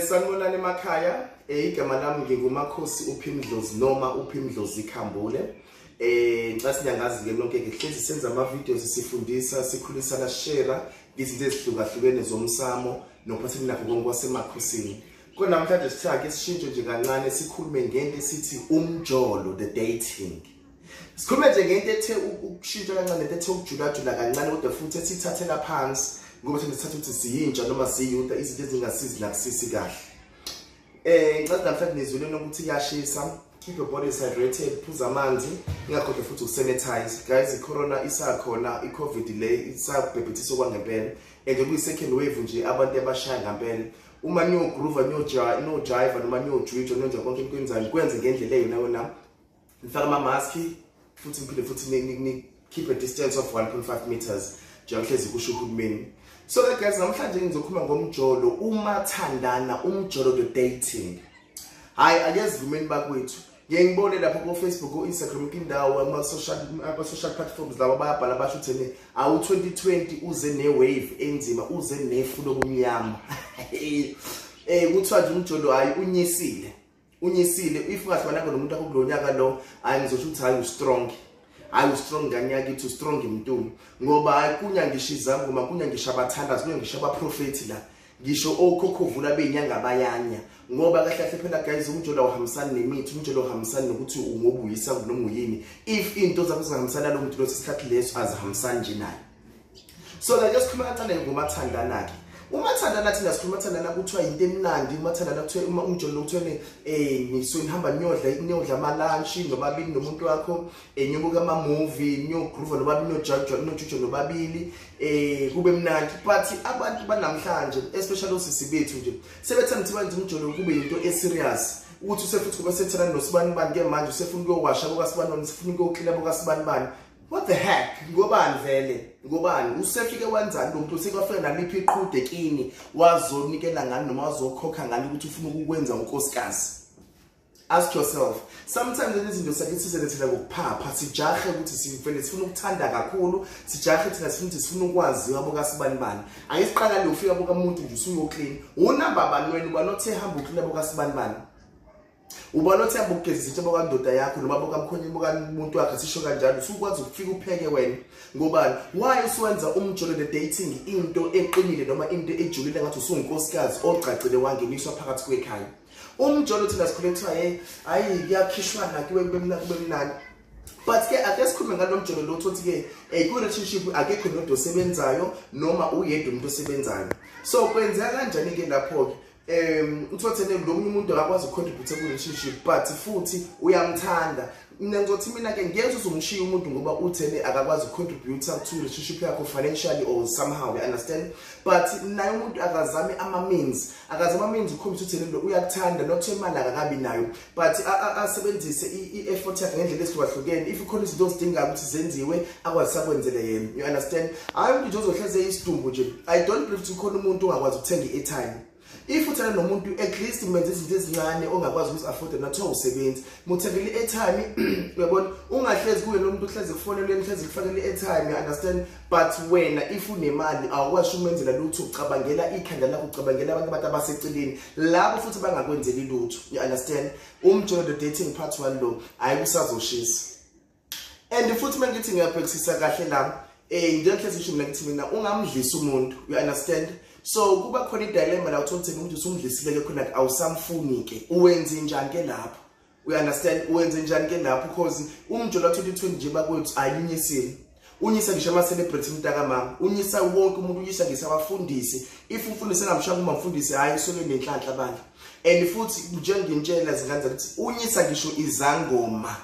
Sanibonani emakhaya, igama lami nginguMakhosi uPhimdlozi noma uPhimdlozi Khambule. Ngicela sinyangazi ke nonke ke hlezi senza ama videos sifundisa sikhulisana share izinto ezihlukahlukene zomsamo nokuphatheni nakho konke kwasemakhosini. Kodwa namhlanje sithake sishintshe nje kancane sikhulume ngento esithi umjolo, the dating. Sikhulume nje ngento ethe ukushintsha kancane, into ethe ukujulajula kancane kodwa futhi esithathela phansi ngoba thina sithatha ukuthi siyintsha noma siyiyuta izinto ezingasizi nakusisi kahle. Ngicela namhlanje nizwile nokuthi iyashisa. Keep your body hydrated, phuza amanzi, ingakhohlwa futhi ukusanitize. Guys, i-corona isakhona, i-COVID le isabhebhethisa okwangempela. And kuyi-second wave nje abantu abashaya ngempela. Uma niyogroove, niyojive noma niyojwija niyonza konke enikwenzayo, kwenze ngendlela eyona yona. Nifake ama-mask futhi niphinde futhi ni keep a distance of 1.5 meters njengohlezi kusho uhulumeni. So guys, namhlanje ngizokhuluma ngomjolo, umathandana, umjolo the dating. Hayi, akezivumeni bakwethu. Ngiye ngibone lapha ku Facebook, ku Instagram, indawo ama social platforms laba bayabhala basho ukuthi awu 2020 uze ne wave enzima, uze nefu lobumnyama. Kuthiwa nje umjolo hayi unyisile. Unyisile if ungahlangana nomuntu akho kulonyaka lo, hayi ngizosho ukuthi hayi ustrong. Hayi ustrong ngane yakithi, ustrong mntu. Ngoba hayi kunya ngisho izangoma, kunya ngisho abathandazi, kunya ngisho abaprofeti la. Ngisho okhokhovula beyinyanga bayanya. Ngoba kahle kahle phela guys, umjolo awuhambisani nemithi, umjolo awuhambisani nokuthi ungobuyisa noma uyini. If into zakho zingahambisani nalo muntu lo sikhathi leso azihambisani nje naye. So la just sikhuluma kancane ngomathandana ke. Umathandana thina sikhuluma mathandana kuthiwa into emnandi, umathandana kuthiwa uma umjolo kuthiwa nisuke nihamba niyodla ama lunch nobabili nomuntu wakho, niyobuka ama movie, niyogroove nobabili, niyojudge niyojuja nobabili, kube mnandi. But abantu banamhlanje especially osisi bethu nje sebethanda ukuthi benze umjolo kube into eserious, ukuthi usefuthi kuba sethana nosibani bani ke manje usefuna ukuyowasha bokasibani, usefuna ukuyoklina bokasibani bani. What the heck? Ngobani vele? Ngobani? Usefike wenzani lo muntu? Usekafika naliphi iqhude kini wazonikela ngani noma wazokhokha ngani ukuthi ufuna ukukwenza unkosikazi? Ask yourself. Sometimes lezi zinto sakithi sizelethela ngokuphapha, sijahe ukuthi sivele sifuna ukuthanda kakhulu, sijahe thina sifuna ukuthi sifuna ukwaziwa bokasibani bani. Ake siqala le ufika boka umuntu nje usuyoclean. Unamba bani wena ubanothe hamba uclean bokasibani bani? Ubona uthi abugezisa into bokandoda yakho noma bokamkhonye bokamuntu wakhe sisho kanjalo, usukwazi ukufika upheke wena. Ngobani? Why usuwenza umjolo the dating into eqinile noma into ejulile ngathi usunkosikazi ogcagcile wangeniswa phakathi kwekhaya? Umjolo thina sikhule kuthiwa hey hayi kuyakhishwana kuwe kube mnandi. But ke ake sikhulume ngalo mjolo lo uthi ke ku relationship akekho nomuntu osebenzayo noma uyedwa umuntu osebenzayo. So kwenzeka kanjani ke lapho ke? Uthothene lo munye umuntu akakwazi ukucontribute ku relationship but futhi uyamthanda. Mina ngizothi mina ke ngeke uzumshiya umuntu ngoba uthene akakwazi ukucontribute to relationship yakho financially or somehow, you understand? But naye umuntu akazame ama means, akazame ama means ukukhombisa ukuthi lo uyakuthanda, not imali akakabi nayo, but asebenzise i-effort yakhe ngendlela ehlukahlukene. If ukhona izinto ozidingayo ukuthi zenziwe akwazi sakwenzele yena, you understand? Hayi umuntu nje ozohleze isidumbu nje. I don't believe ukuthi khona umuntu ongakwazi ukuthenga i-airtime. If uthanda nomuntu at least umenze izinto ezincane ongakwazi ukuzi-afford nathiwa usebenzi, muthengele i-airtime, uyabona, ungahlezi kuye lo muntu uhlezi kufoneleni, uhlezi kufakele i-airtime, you understand? But wena if unemali awukwazi umenzela lutho, ucabangela ikhanda lakho, ucabangela abantu abaseceleni labo futhi bangakwenzeli lutho, you understand? Umjolo the dating part 1 lo hayi kusazoshisa. And futhi mangithi ngiyabhekisisa kahle la, njengohlezi ngisho mina ngithi mina ungamdlisa umuntu, you understand? So kuba khona idilemma la uthola ukuthi umuntu usumdlisile ke khona awusamfuni ke, uwenze njani ke lapho? You understand? Uwenze njani ke lapho? Because umjolo 2020 nje bakwethu ayinyisile. Unyisa ngisho ama celebrity mntaka mama, unyisa wonke umuntu, unyisa ngisho abafundisi. If umfundisi engamshaya uma umfundisi hayi usuke nenhlanhla bandla. And futhi njengentshela zingane ukuthi unyisa ngisho izangoma.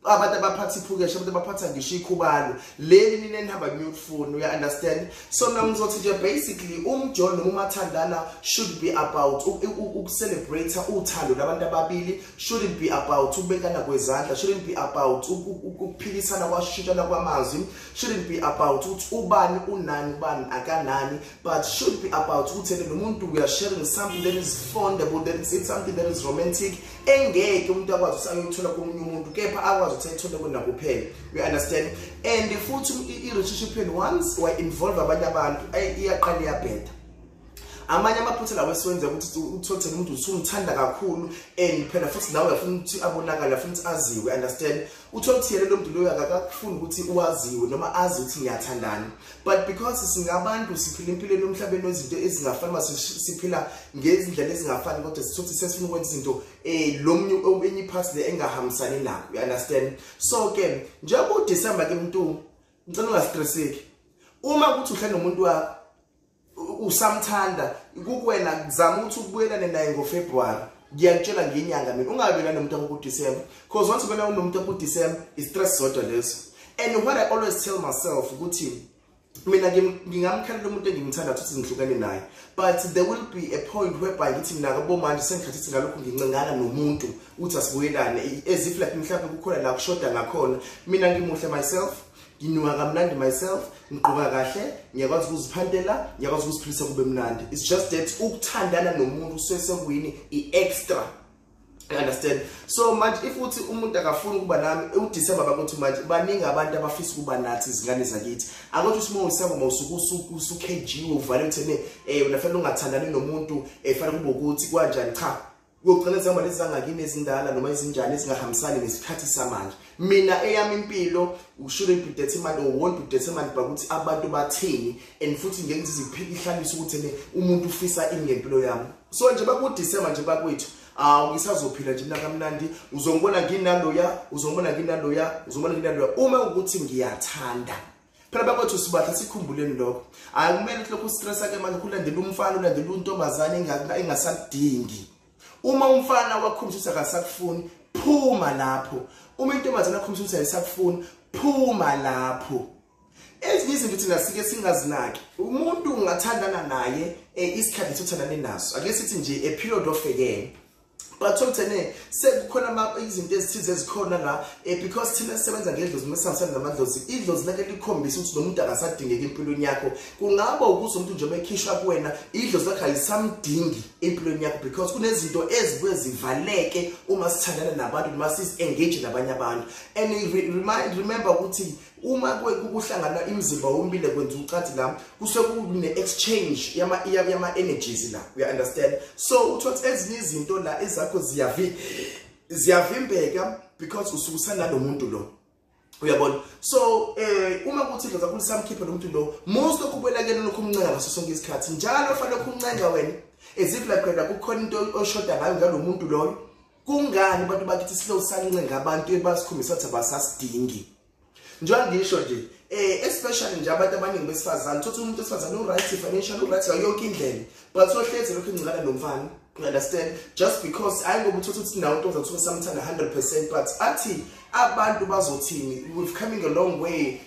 Abantu abaphatha iphukesha, abantu abaphatha ngisho ikhubalo leli nina enihamba niyofuna, you understand? So mina ngizothi nje basically umjolo noma umathandana should be about ukucelebrate uthando labantu ababili, shouldn't be about ukubekana kwezandla, shouldn't be about ukuphikisana kwashintshana kwamazwi, shouldn't be about ukuthi ubani unani ubani akanani, but should be about ukuthi lo muntu we are sharing something that is fondable, that is something that is romantic. Engeke umuntu akwazi ukuthi ayothola komunye umuntu, kepha akwazi ukuthi ayithole kona kuphela. You understand? And futhi i-relationship yenu once wa involve abanye abantu, iyaqala iyabheda. Amanye amaphutha lawo esiwenza ukuthi uthole umuntu usumthanda kakhulu, and phela futhi nawe uyafuna ukuthi abonakale, afuna ukuthi aziwe, understand? Uthole ukuthi yena lo muntu loyo akakufuni ukuthi uwaziwe noma azi ukuthi ngiyathandana, but because singabantu siphila impilo emhlabeni wezinto ezingafani, mase siphila ngezindlela ezingafani, kodwa sithothi sesifuna ukwenza izinto lo munye enye part le engahambisani nakho, you understand? So ke njengoba uDecember ke, mntu, ngicela ungastresseki. Uma kuthi uhlala nomuntu wakho usamthanda, kukwena kuzama ukuthi ubuyelane naye ngoFebruary. Ngiyakutshela ngenyanga mina, ungabi nomuntu wakho kuDecember, because once ubona unomuntu wakho kuDecember, i-stress sodwa leso. And what I always tell myself ukuthi mina ngingamkhalela umuntu engimthanda ukuthi ngihlukane naye, but there will be a point whereby ngithi mina kabo manje sengikhathi ngalokhu ngincengana nomuntu ukuthi asibuyelane, as if like mhlawumbe kukhona la kushoda ngakhona. Mina ngimuhle myself, nginuka kamnandi myself, ngigqoka kahle, ngiyakwazi ukuziphantela, ngiyakwazi ukuziphilisa kube mnandi. It's just that ukuthandana nomuntu sesekuyini i-extra, you understand? So manje if uthi umuntu akafuni ukuba nami uDecember, bakuthi manje baningi abantu abafisa ukuba nathi, izingane zakithi. Akuthi uthi uma usangoma usuku usu-KG uvale uthene wena fanele ungathandani nomuntu, fanele kube ukuthi kanjani. Cha, kuyogcina zihamba lezi zangakini ezindala noma ezinjani ezingahambisani nesikhathi samanje. Mina eyami impilo shouldn't be determined or won't be determined by ukuthi abantu bathini, and futhi ngeke ngiziphike ihlalise ukuthi ne umuntu ufisa ini ngempilo yami. So nje bakuDecember nje bakwethu, awu, ngisazophila nje mina kamnandi. Uzongibona nginaloya, uzongibona nginaloya, uzongibona nginaloya, uma ukuthi ngiyathanda. Phela bakwethu sibahle, sikhumbuleni lokho. Akumele ukuthi lokhu stressa ke manje kulandela umfana, ulandela untombazane engasadingi. Uma umfana wakhombisa ukuthi akasakufuni, phuma lapho. Uma intombazane akhombisa ukuthi ayisakufuni, phuma lapho. Ezinye izinto thina sike singazinaki. Umuntu ungathandana naye isikhathi sothandane naso, ake sithi nje a period of a year, but uthene sekukhona izinto ezithize ezikhona la, because thina sisebenza ngedlozi. Mesihambisana namadlozi, idlozi lake likhombisa ukuthi lo muntu akasadingeki empilweni yakho. Kungaba ukuthi umuntu njengoba ekhishwa kuwena, idlozi lakhe alisamdingi empilweni yakho, because kunezinto ezibuye zivaleke uma sithandana nabantu noma sis-engage nabanye abantu. And remember ukuthi uma kuhlangana imizimba yombili kwenza ucansi la, kusuke kune-exchange yama-energies la, you understand? So uthothi ezinye izinto la ezakho ziyavimbeka because usuke usanalo muntu lo, uyabona? So uma kuthi idlozi lakho lisamkhipha lo muntu lo, most lokubuyela kuyena lokhu umncenga ngaso sonke isikhathi njalo, fanele ukuncenga wena as if like wena kukhona into oshoda ngayo ngalo muntu loyo. Kungani abantu bakithi slow sancenga abantu ebasikhombisa ukuthi abasasidingi? Njengoba ngisho nje, especially nje abantu abaningi besifazane, thothi umuntu wesifazane u-right financial, u-right ngayo yonke indlela, but sohlezi lokhu encikana nomfana, you understand? Just because hayi ngoba uthatha ukuthi nawe untombazane kuthiwa samthanda 100%, but athi abantu bazothini, we've coming a long way,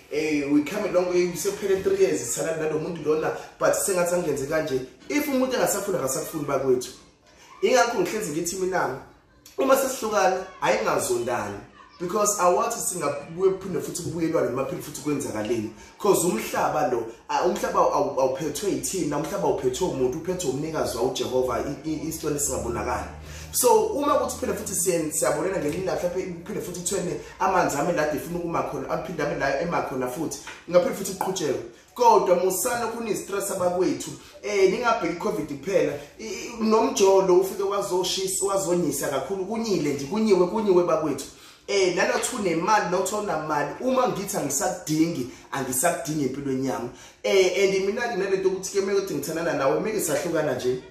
we come a long way, sekuphele 3 years sithandana nalo muntu lona, but sengathi angenze kanje. If umuntu engasafuni, akasakufuni bakwethu. Ingakho ngihlezi ngithi mina uma sesihlukana ayingazondani, because awathi singabuye phinde futhi kubuyelwane noma phinde futhi kwenzakaleni, because umhlaba lo, umhlaba awuphethwe yithina, umhlaba awuphethwe umuntu, uphethwe umnikazi wawo uJehova, isitwana singabonakali. So uma kuthi phinde futhi siyabonana ngelinye ilanga, mhlawumbe phinde futhi kuthiwe amanzi ame la efuna ukuma khona, aphinde ame la ema khona futhi, ngaphinde futhi kuqhutshekwe. Kodwa musana kune-stress abakwethu, ningabheki i-COVID kuphela, nomjolo ufike wazoshisa, wazonyisa kakhulu, kunyile nje, kunyiwe, kunyiwe bakwethu. Nalothi unemali nothi awunamali, uma ngithi angisakudingi, angisakudingi empilweni yami. And mina ke nalento ukuthi ke mekuthi ngithandana nawe, meke sahlukana nje,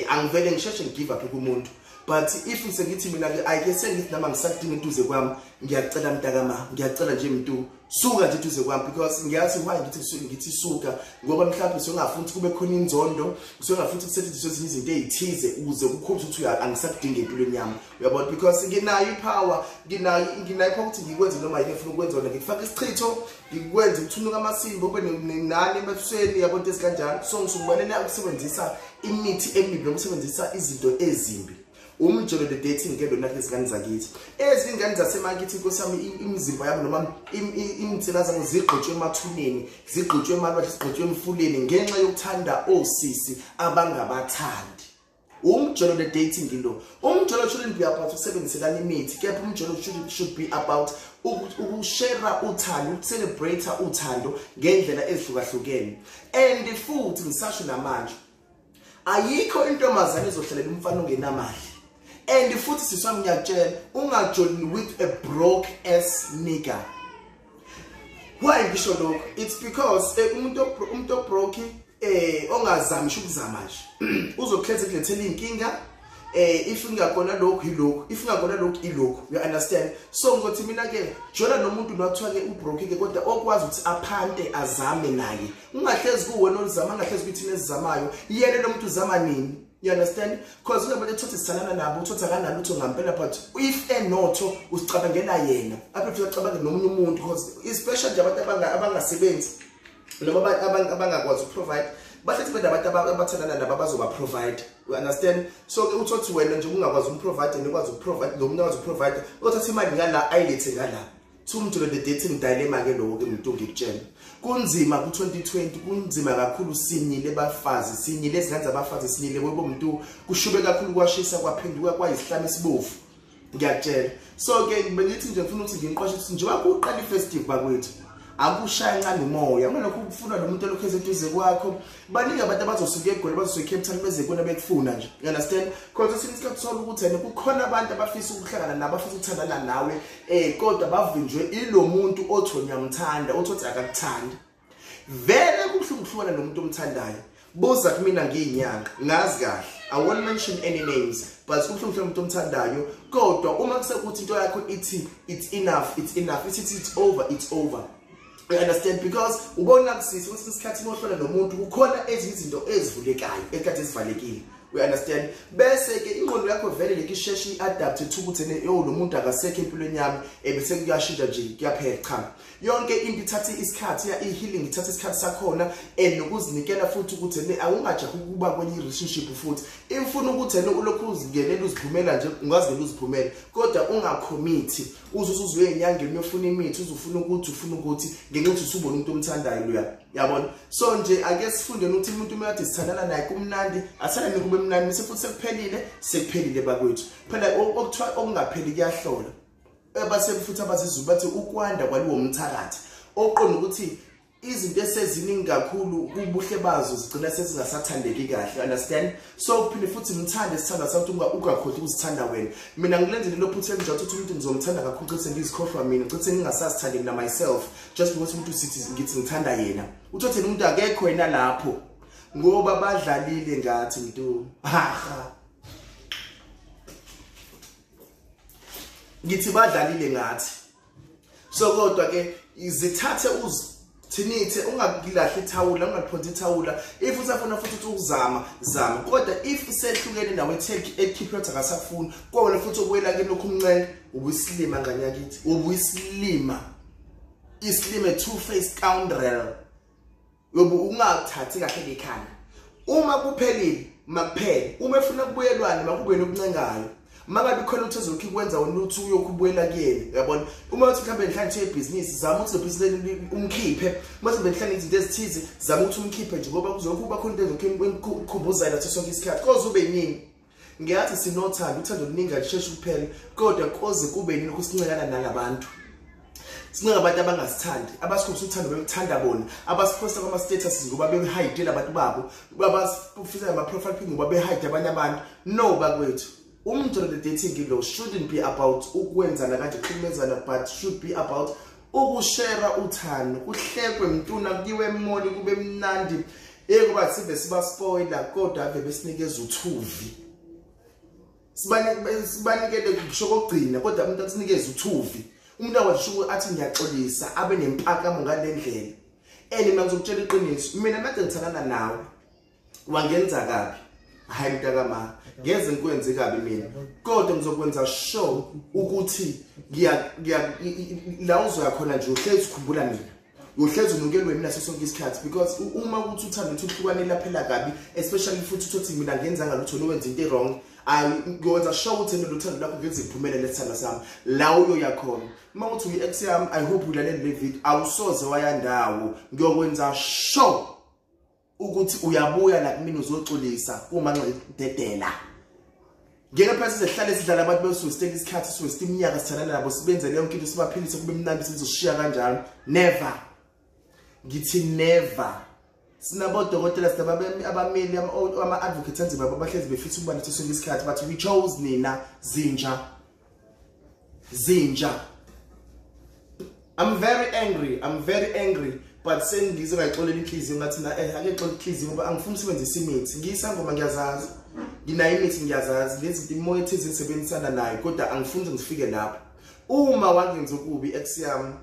angivele ngisheshe ngigive up kumuntu. But if sengithi mina ke ayike sengithi nami angisakudingi eduze kwami, ngiyacela mntakama, ngiyacela nje mntu, suka nje eduze kwami, because ngiyazi why ngithi suka, ngoba mhlawumbe usungafuni ukuthi kube khona inzondo, usungafuni ukuthi kusetshenziswe ezinye izinto ezithize ukuze kukhombise ukuthi angisakudingi empilweni yami, uyabona? Because nginayo ipower, nginayo ipower ukuthi ngikwenze noma yini efuna ukwenza wona, ngikufaka isichitho, ngikwenze ukuthunuka amasimba, ube nani ebusweni, yabo, into ezikanjalo. So ngisukubalela ukusebenzisa imithi emibi nokusebenzisa izinto ezimbi. Umjolo, the dating ke lona izingane zakithi, ezingane zasemakithi, inkosi yami, imizimba yabo noma imitsela zabo zigqitshwe emathuneni, zigqitshwe emalwandle, zigqitshwe emfuleni ngenxa yokuthanda osisi abangabathandi. Umjolo the dating lo. Umjolo shouldn't be about ukusebenziselana imithi, kepha umjolo should be about ukushare uthando, ukucelebrate uthando ngendlela ezihlukahlukene. And futhi ngisasho namanje, ayikho intombazane ezohlalela umfana ongenamali. And futhi siswami ngiyakutshela, ungajoli with a broke ass nigga. Why ngisho lokho? It's because umuntu broke ongazami ukuzama nje uzokhetha kulethela inkinga. If ungakona lokhu yilokhu, if ungakona lokhu ilokhu, you understand? So ngizothi mina ke jola nomuntu nothiwa ke ubroke ke, kodwa okwazi ukuthi aphante azame naye. Ungahlezi kuwena oluzama, ungahlezi kuthina ezizamayo, yena lo muntu uzama nini? You understand? Because kunabantu ethothi sithandana nabo, uthothi akanalutho ngampela, but if enotho usicabangela yena, aphethe ucabange nomunye umuntu, because especially nje abantu abangasebenzi noma abangakwazi ukuprovide, bahlezi benabantu abathandana nabo abazoba provide. You understand? So ke uthothi wena nje ungakwazi umprovide, nekwazi ukuprovide lo muntu akwazi ukuprovide, uthatha imali ngala ayilethe ngala. Umjolo the dating dilemma ke lokho ke umuntu ngikutshela. Kunzima ku2020, kunzima kakhulu, sinyile bafazi, sinyile izingane zabafazi, sinyile webo umuntu kushube kakhulu, kwashisa kwaphenduka kwayisihlama esibovu. Ngiyakutshela. So ke bengithi nje ngifuna ukuthi ngiqwashe ukuthi njengoba kuqala ifestive bakwethu, akushaya ncane umoya. Unalokho ukufuna lo muntu olokhu eseduze kwakho. Baningi abantu abazosuka eGoli, bazosuka eCape Town beze kona bekufuna nje. You understand? Because isikhathi sola ukuthi ene kukhona abantu abafisa ukuhlangana nabo, abafisa ukuthandana nawe, kodwa bavinjwe ilo muntu othi uyamthanda, othi akakuthandi. Vele kubuhlungu ukuhlukana nomuntu omthandayo. Buza kumina ngiyinyanga, ngazi kahle. I won't mention any names, but kubuhlungu umuntu omthandayo, kodwa uma kusekuthi into yakho ithi it's enough, it's enough, it's over, it's over. You understand? Because ubona kusisi ukuthi isikhathi mohlola nomuntu kukhona ezinye izinto ezivulekayo ekade zivalekile. We understand? Bese ke ingqondo yakho vele lekisheshe iadapt to ukuthi yo lo muntu akasekho empilweni yami, ebese kuyashintsha nje kuyaphela. Cha, yonke into ithatha isikhathi, ya i-healing ithatha isikhathi sakhona, and nokuzinikela futhi ukuthi awungajahi ukuba kwenye relationship futhi. Ifuna ukuthi ulokhu uzingenela uziphumela nje, ungazivela uziphumela, kodwa ungacommit uzuzuye enyangeni uyofuna imithi, uzufuna ukuthi ufuna ukuthi ngenxa yokuthi usubona umuntu omthandayo loya. Yabona? So nje ake sifunde ukuthi umuntu uma kade sithandana naye kumnandi, asithandane kube mnandi, bese futhi sekuphelile, sekuphelile bakwethu. Phela okuthiwa okungapheli kuyahlola. Base futhi abazizulu bathi ukwanda kwaliwo umthakathi. Oqonda ukuthi izinto eseziningi kakhulu kubuhle bazo zigcina sezingasathandeki kahle. Understand? So phinde futhi mthande sithanda sathi ungakhohlwa ukuzithanda wena. Mina ngilenzele lo phutha enjalo ukuthi umuntu ngizomthanda kakhulu ngicithe ngizikhohlwa mina, ngicithe ngingasazithandi mina myself just because umuntu sithi ngithi ngithanda yena. Uthathe umuntu akekho yena lapho ngoba badlalile ngathi mntu. Ha. Ngithi badlalile ngathi. So kodwa ke izithathe uzithinithe, ungakilahli ithawula, ungaliphonsi ithawula. If usafuna futhi ukuthi ukuzama, zama. Kodwa if sehlukene nawe take ekhiphe uthi akasafuni, kwawena futhi ubuyela ke lokhu umncane, ubuyisilima nganyakithi, ubuyisilima. Isilima two-faced scoundrel. Yobu ungathathi kahle ngekhanda. Uma kuphelile, makuphele. Uma efuna kubuyelwana, makube nokuncengayo. Mangabe khona ukuthi ezokhi kwenza wena uthi uyokubuyela kuyena, uyabona? Uma uthi mhlambe enhlanhla yebhizinisi, zama ukuthi lebhizinisi umkhiphe. Uma uthi enhlanhla izinto ezithize, zama ukuthi umkhiphe nje ngoba kuzokuba khona into ezokukhumbuza ngaso sonke isikhathi. Koze ube nini? Ngiyathi sinothando, uthando oluningi alisheshe ukuphela, kodwa koze kube nini ukusincekana nalabantu. Sincenga abantu abangasithandi, abasikhombisa uthando bekuthanda bona, abasiphosta kwama statuses ngoba behide abantu babo, abasifisa ama profile pic ngoba behide abanye abantu. No bakwethu. Umjolo the dating lo shouldn't be about ukwenzana kanje kuhlukumezana, but should be about ukushare uthando, kuhlekwe mntuna, kuyiwe emoli, kube mnandi. Kuba sibe siba spoiler kodwa ave besinikeza uthuvi. Sibanikele kusho kokugcina kodwa umuntu asinikeze uthuvi. Umuntu akwazi athi ngiyaxolisa abe nempakamo ngalendlela. And mina ngizokutshela iqiniso, mina manje ngithandana nawe wangenza kabi. Hayi mntakama, ngeze ngikwenze kabi mina, kodwa ngizokwenza sure ukuthi ngiya la uzoya khona nje uhlezi ukhumbula mina, uhlezi unukelwe mina sonke isikhathi. Because uma ukuthi uthanda ukuthi uhlukane laphela kabi, especially futhi uthi mina ngenza ngalutho nowenza into wrong, ngiyokwenza sure ukuthi mina uthando lakho ngenze iphumelele lesithanda sami la uyoya khona. Uma uthi uyi-ex yami, I hope ulalele le video, awusoze wayandawo. Ngiyokwenza sure Ukuthi uyabuya la kumina uzoxolisa uma ngidedela. Ngeke phela sizehlale sidlala abantu besustela isikhathi, siweste iminyaka sithandana nabo, sibenzele yonke into, sibaphilise kube mnandi, sizoshiya kanjalo. Never. Ngithi never. Sinabodokotela, sinabameli, ama-advocates anzima abahlezi befisa ukuba nathi sonke isikhathi, but we chose nina zinja. Zinja. I'm very angry. I'm very angry. But sengize ngayixolela inhliziyo, ngathi na ake ngixole inhliziyo ngoba angifuni usebenzisa imithi. Ngiyisangoma, ngiyazazi. Nginayo imithi, ngiyazazi. Lezi imoya ethize ngisebenzisana nayo, kodwa angifuni ngifike lapho. Uma wangenza okubi, ex yami,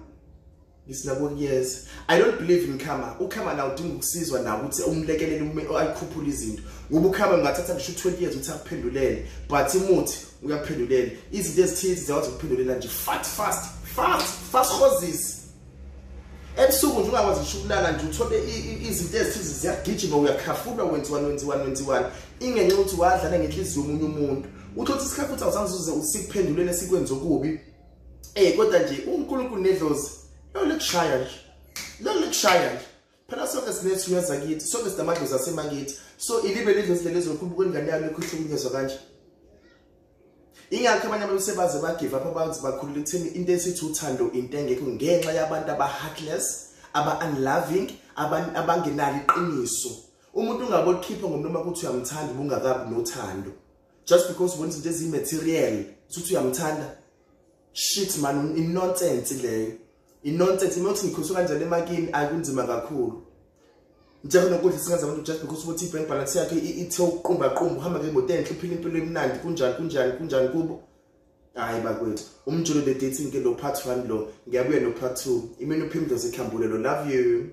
ngisinakuyeza. I don't believe in karma. Ukarma nawo udinga ukusizwa nawo ukuthi umlekelele ayikhuphule izinto. Ngoba ukarma ungathatha ngisho 20 years ukuthi akuphendulele, but imuthi uyakuphendulela. Izinto ezithize ziyakwazi ukuphendulela nje fast fast fast fast hozis. Ebusuku nje ungakwazi ngisho ukulala nje, uthole izinto ezithize ziyagijima, uyakhafulwa, wenziwa wenziwa wenziwa. Ingenxa ukuthi wadlala ngenhliziyo yomunye umuntu. Uthola isikhathi ukuthi awuzange uze usikuphendulele sikwenze okubi. Kodwa nje uNkulunkulu nedlozi lo likushaya nje. Lo likushaya nje. Phela sonke sinethunya zakithi, sonke sinamadlozi asemakithi. So ilibe ledlozi lelizokhuluma kwengane yalo ekhuhlukunyezwa kanje. Ingakho abanye abantu sebaze ba give up, abantu bakhulula ekutheni into esithi uthando into engekho ngenxa yabantu aba heartless, aba unloving, abangenalo iqiniso. Umuntu ungabokhipha ngomlomo ukuthi uyamthanda ubungakabi nothando. Just because ubona izinto ezimaterial, uthi uyamthanda. Shit man, inonsense leyo. Inonsense imothi ngikhulisa kanjani emakini, akunzima kakhulu. Njengoba nokudla singazi abantu just because ukuthi i-bank balance yakhe ithe uqumba qumba, uhamba ngemoto enhle, uphila impilo emnandi, kunjani kunjani kunjani kubo. Hayi bakwethu, umjolo the dating ke lo part 1 lo, ngiyabuya no part 2. Imini uPhimdlozi Khambule lo, love you.